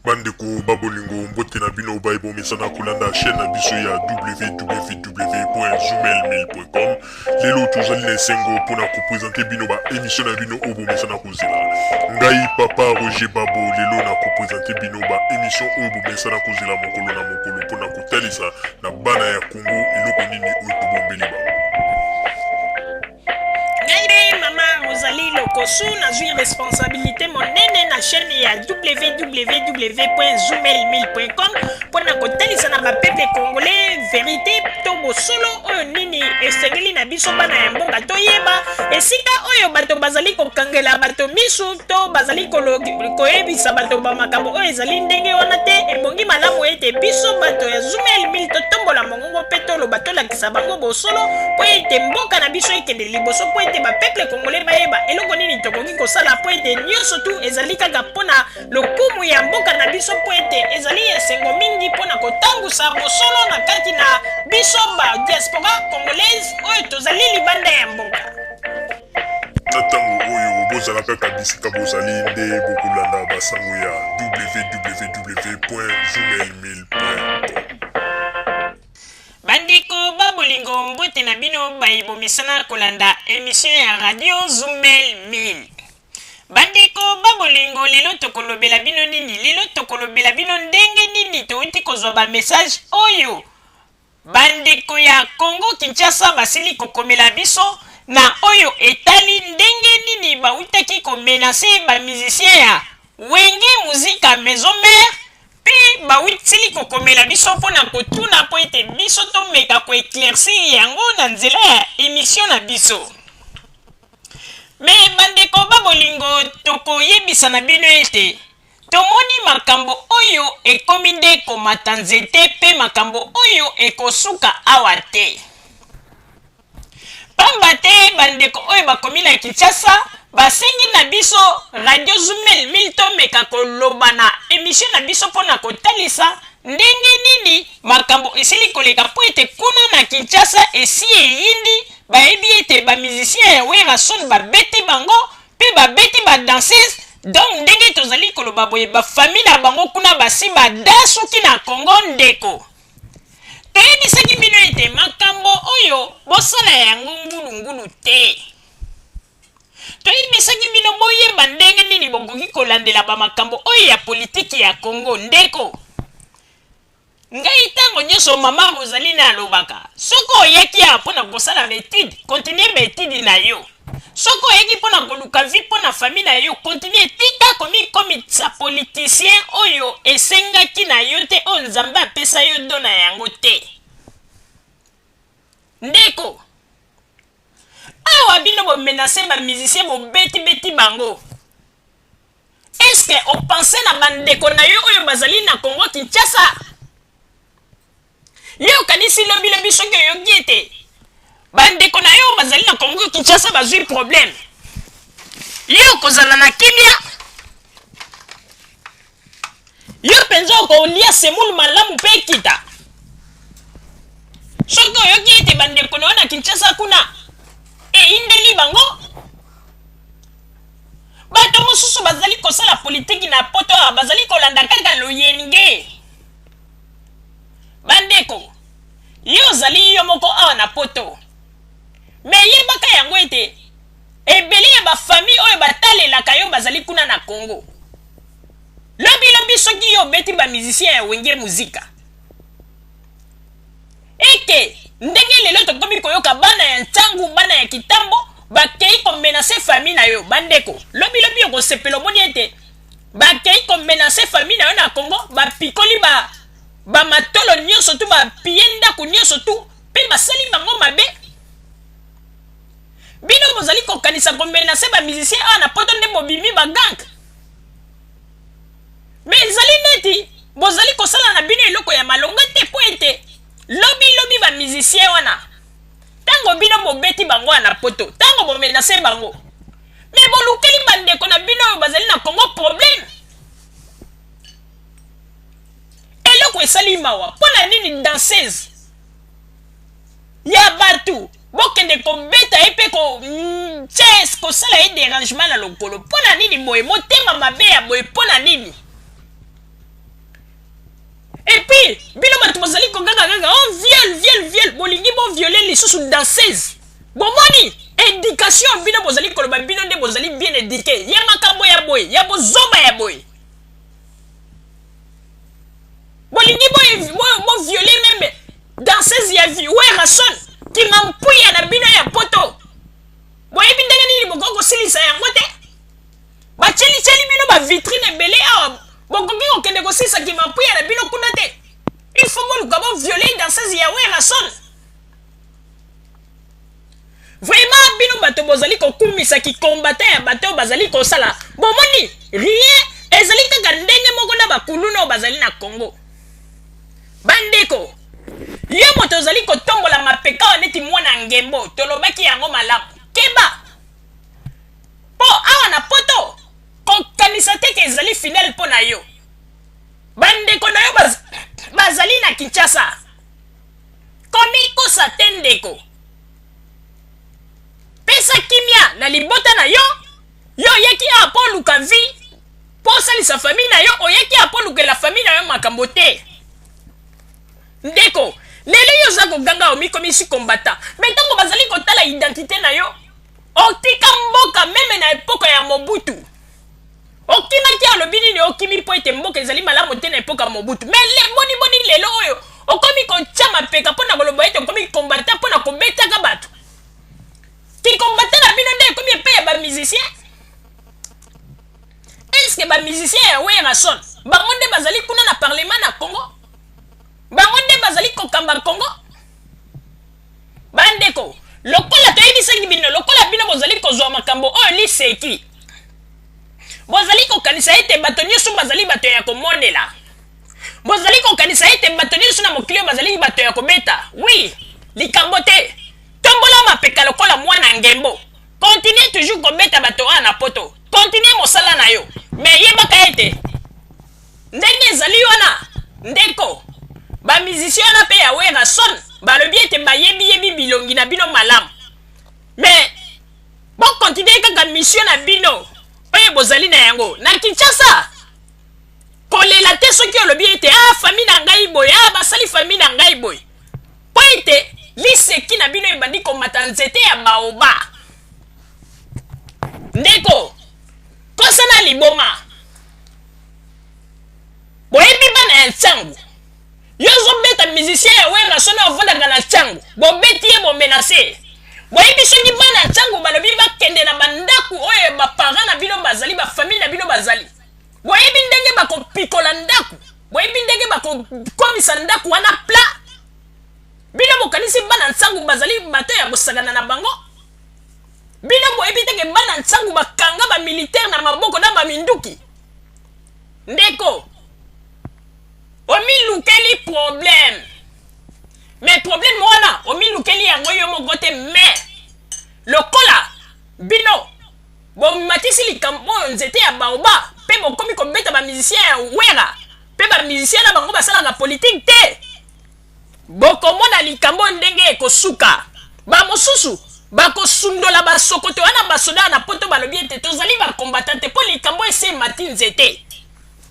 Bandeko ba bolingo, mbote na bino baye bomesana kolanda chaîne na biso ya www.zoomail1000.com. Lelo tozali na esengo mpona kopresente bino ba émission na bino oyo bomesana kozela. Ngai papa Roger Babo lelo na kopresente bino ba émission oyo bomesana kozela mokolo na mokolo mpona kotalisa na bana ya Congo eloko nini oyo tobombeli bango. Ngai mpe mama Rosalie Lokosu nazwi responsabilité monene na chaîne ya www.zoomail1000.com mpo na kotalisa na bapeuple congolais verité to bosolo oyo nini esengeli na biso bana ya mboka toyeba esika oyo bato bazali kokangela bato misu to bazali koyebisa bato bamakambo oyo ezali ndenge wana te. Ebongi malamu ete biso bato ya Zoomail 1000 totombola mongongo mpe toloba, tolakisa bango bosolo mpo ete mboka na biso ekende liboso, mpo ete bapeuple congolais bayeba eloko nini tokoki kosala, mpo ete nyonso tu ezali kaka mpo na lokumu ya mboka na biso, mpo ete ezali esengo mingi mpo na kotambusa bosolo na kati na biso ba diaspora congolaise oyo tozali libanda ya mboka. Na ntango oyo bozala kaka bisika bozali nde bokolanda basango ya www.zoomail1000.com. Bandeko ba bolingo, mbote na bino baye bomesana kolanda emission ya radio Zumel 1000. Bandeko ba bolingo, lelo tokolobela bino nini? Lelo tokolobela bino ndenge nini touti kozwa ba message oyo bandeko ya Congo Kinshasa basili kokomela biso na oyo etali ndenge nini bautaki komenase ba musicien ya Wenge Musica Maison Mère, mpe bawutili kokomela biso mpo na kotuna mpo ete biso tomeka koeclaircir yango na nzela ya emission na biso. Me bandeko ba bolingo, tokoyebisa na bino ete tomoni makambo oyo ekomi nde komata nzete mpe makambo oyo ekosuka awa te. Pamba te bandeko oyo bakomi na Kinshasa basengi na biso Radio Zumel 1000 tomeka koloba na emission na biso mpo na kotalisa ndenge nini makambo esili koleka, mpo ete kuna na Kinshasa esi eyindi, bayebi ete ba musiciens ya Werrason babeti bango mpe babeti ba danseuse. Donc ndenge tozali koloba boye, ba famille na bango kuna basi badasuki na Congo. Ndeko, toyebisaki bino ete makambo oyo bosala yango ngulungulu te. Toyebisaki bino boyeba ndenge nini bokoki kolandela bamakambo oyo ya politiki ya Congo. Ndeko, ngai ntango nyonso mama Rosaline alobaka, soki oyaki awa mpo na kosala baetude, continue baetude na yo. Soki oyaki mpo na koluka vie mpo na famille na yo, continue. Tika komikomisa politicien oyo esengaki na yo te, oyo Nzambe apesa yo don na yango te. Ndeko, awa bino bomenase ba musicien, bobeti-beti bango. Est-ce que opense na bandeko na yo oyo bazali na Congo Kinshasa? Yo okanisi lobi lobi soki oyoki ete bandeko na yo bazali na Congo Kinshasa bazwi problème, yo okozala na kimia? Yo mpenza okolia semoule malamu mpe ekita soki oyoki ete bandeko na yo na Kinshasa kuna eyindeli bango? Bato mosusu bazali kosala politiki na poto awa bazali kolanda kaka loyenge. Bandeko, yo ozali yo moko awa na poto, me yebaka yango ete ebele ya bafamille oyo batalelaka yo bazali kuna na Congo. Lobi lobi soki yo obeti ba musicien ya Wenge Musica, eke ndenge lelo tokomi koyoka bana ya Ntangu, bana ya Kitambo bakei komenase famille na yo. Bandeko, lobi lobi okosepela omoni ete bakei komenase famille na yo na Congo, bapikoli ba bamatolo nyonso tu, bapie ndako nyonso tu mpe basali bango mabe. Bino bozali kokanisa komenase ba musicien awa na poto nde bobimi ba gang, me ezali neti bozali kosala na bino eloko ya malonga te, mpo ete lobi lobi ba musicien wana, ntango bino bobeti bango wana na poto, ntango bomenase bango, me bolukeli bandeko na bino oyo bazali na Congo problème. Eloko esali mawa, mpo na nini danseuse ya bato bokende kobeta ye mpe kotia kosala ye dérangement na lokolo? Mpo na nini boye motema mabe ya boye? Mpo na nini? Bomoni bino bato bozali koganga kaka oh viol viol viol, bolingi bo violer lisusu danseuse. Bomoni education bino bozali koloba bino nde bozali bien eduque ya makambo ya boye ya bozoba ya boye. Bolingi bo bo, bo violer meme danseuse ya Werrason kimampuya na bino ya poto. Boyebi ndenge nini bokoki kosilisa yango te? Batieli-tieli bino ba vitrine ebele awa, bokoki kokende kosilisa kimampuya na bino kuna te? Il faut boluka bo violer danseuse ya Werrason. Vraiment bino bato bozali kokumisa ki combattant ya bato oyo bazali kosala, bomoni rien, ezali kaka ndenge moko na bakuluna oyo bazali na Congo. Bandeko, yo moto ozali kotombola mapeka awa neti mwana ngembo, tolobaki yango malamu. Keba! Mpo awa na poto, kokanisa te ke ezali final mpo na yo. Bandeko na yo baz, bazali na Kinshasa. Komikosa te ndeko. Pesa kimia na libota na yo. Yo oyaki awa mpo oluka vie, mpo osalisa famille na yo, oyaki awa mpo olukela famille na yo makambo te. Ndeko, lelo yo oza koganga omikomisi combattant, mais ntango bazali kotala identite na yo, otika mboka meme na epoka ya Mobutu. Okimaki alobi nini? Okimi mpo ete mboka ezali malamu te na epoka ya Mobutu. Mais le, boni boni lelo oyo okomi kotia mapeka mpo na koloba ete okomi combattant mpo na kobetaka bato. Ki combattant na bino nde ekomi epai ya ba musiciens? Est-ce que ba musiciens ya Werrason bango nde bazali kuna na parlement na Congo? Bango nde bazali kokamba Congo? Bandeko, lokola toyebisaki bino, lokola bino bozali kozwa makambo oyo liseki, bozali kokanisa ete bato nyonso bazali bato ya komonela, bozali kokanisa ete bato nyonso na mokili oyo bazali bato ya kobeta. Oui, likambo te. Tombola mapeka lokola mwana ngembo. Continue toujours kobeta bato awa na poto. Continue mosala na yo. Mais yebaka ete ndenge ezali wana ndeko, ba musiciens wana pe ya Werrason balobi ete bayebi yebi bilongi na bino malamu. Mais bo continuer kaka mission na bino oyo bozali na yango na Kinshasa. Kolela te soki olobi ete ah famille na ngai boye, ah basali famille na ngai boye. Mpo ete liseki na bino ebandi komata nzete ya baoba. Ndeko, kosana liboma. Boyebi bana ya Nsangu. Yo ozobeta musicien ya Werrason oyo avandaka na Nsangu. Bobeti ye bomenase. Boyebi soki bana ya Nsangu balobi bakende na bandako oyo ba parents na bino bazali, ba famille na bino bazali. Boyebi ndenge bakopikola ndako? Boyebi ndenge bakokomisa ndako wana plat? Bino bokanisi bana Nsangu bazali bato ya kosakana na bango? Bino boyebi te ke bana Nsangu bakanga ba militaire na maboko na ba minduki? Ndeko, omilukeli problème. Mais problème wana omilukeli yango yo moko te, mais lokola bino bomatisi likambo oyo nzete ya baoba mpe bokomi kobeta ba musicien ya Wera mpe ba musicien na bango basalaka politique te, bokomona likambo oyo ndenge ekosuka. Bamosusu bakosundola basokoto wana basoda na poto balobi ete tozali ba combattant te mpo likambo esi emati nzete.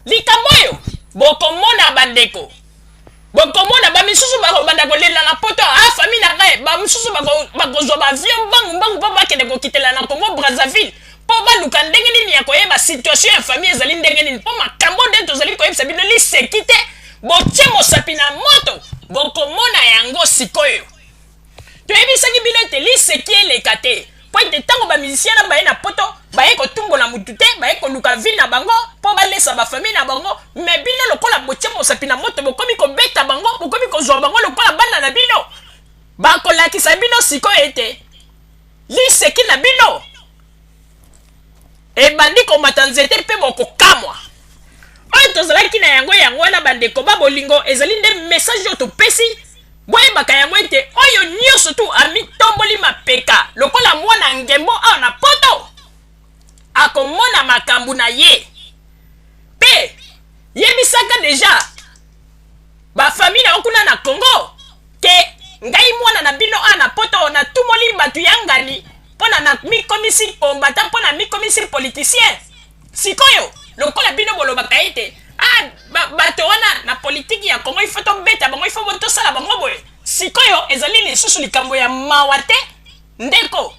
Likambo oyo bokomona bandeko, bokomona bamisusu bakobanda kolela na poto, ah famille na ngai, bamisusu bakozwa ba avion mbangu mbangu mpo bakende kokitela na Congo Brazzaville mpo baluka ndenge nini ya koyeba situation ya famille ezali ndenge nini, mpo makambo nde tozali koyebisa bino liseki te, botie mosapi na moto, bokomona yango sikoyo. Toyebisaki bino ete liseki eleka te, mpo ete ntango ba musiciens na baye na poto baye kotumbola mutu te, baye koluka vie na bango mpo balesa ba famille na bango, mais bino lokola botie mosapi na moto bokomi kobeta bango, bokomi kozwa bango lokola bana na bino, bakolakisa bino sikoyo ete liseki na bino ebandi komata nzete mpe bokokamwa. Oyo tozalaki na yango yango wana bandeko ba bolingo, ezali nde message oyo topesi. Boyebaka yango ete oyo nyonso tu amitomboli mapeka lokola mwana ngembo awa na poto akomona makambo na ye. Mpe yebisaka deja ba famille na yo kuna na Congo ke ngai mwana na bino awa na poto natumoli bato ya ngani mpo na namikomisi combattant, mpo na mikomisi politicien. Sikoyo lokola bino bolobaka ete ah, bato wana na politiki ya Congo il faut to bango, ifo tosala bango boye. Sikoyo ezali lisusu likambo ya mawa te, ndeko.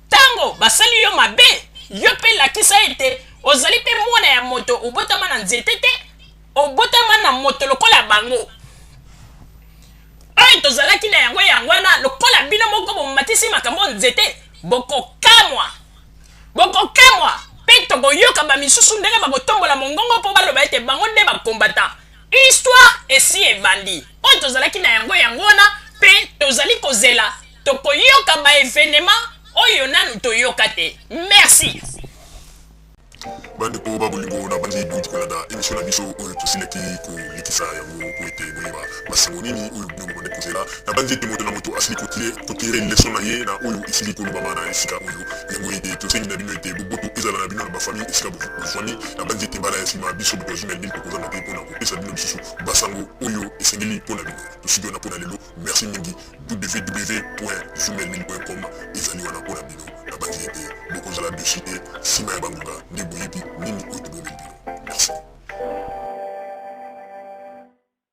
Ntango basali yo mabe, yo mpe lakisa ete ozali mpe mwana ya moto, obotama na nzete te, obotama na moto lokola bango. Oyo tozalaki na yango yango wana, lokola bino moko bomatisi makambo nzete, bokokamwa, bokokamwa. Mpe tokoyoka bamisusu ndenge bakotombola mongongo mpo baloba ete bango nde bakombata. Histoire esi ebandi. Oyo tozalaki na yango yango wana, mpe tozali kozela, tokoyoka baevenema oyo nanu toyoka te. Merci. Bandeko ba bolingo, na bandi bouti kolanda émission na biso oyo tosilaki kolekisa yango po ete boyeba basango nini oyo bino bobandi kozela. Na bandi ete moto na moto asili kotire leson na ye na oyo esili kolobama na esika oyo. Yango ete tosengi na bino ete boboto ezala na bino na bafamille esika bozwami. Na bandi ete mbala ya nsima, biso bato ya Zumel 1000 tokozanga te mpona kopesa bino lisusu basango oyo esengeli mpo na bino. Tosuki wana mpo na lelo. Merci mingi. www.zumel1000.com ezali wana mpo na bino. Nabanzi ete bokozala dessus te nsima ya bangonga nde boyebi.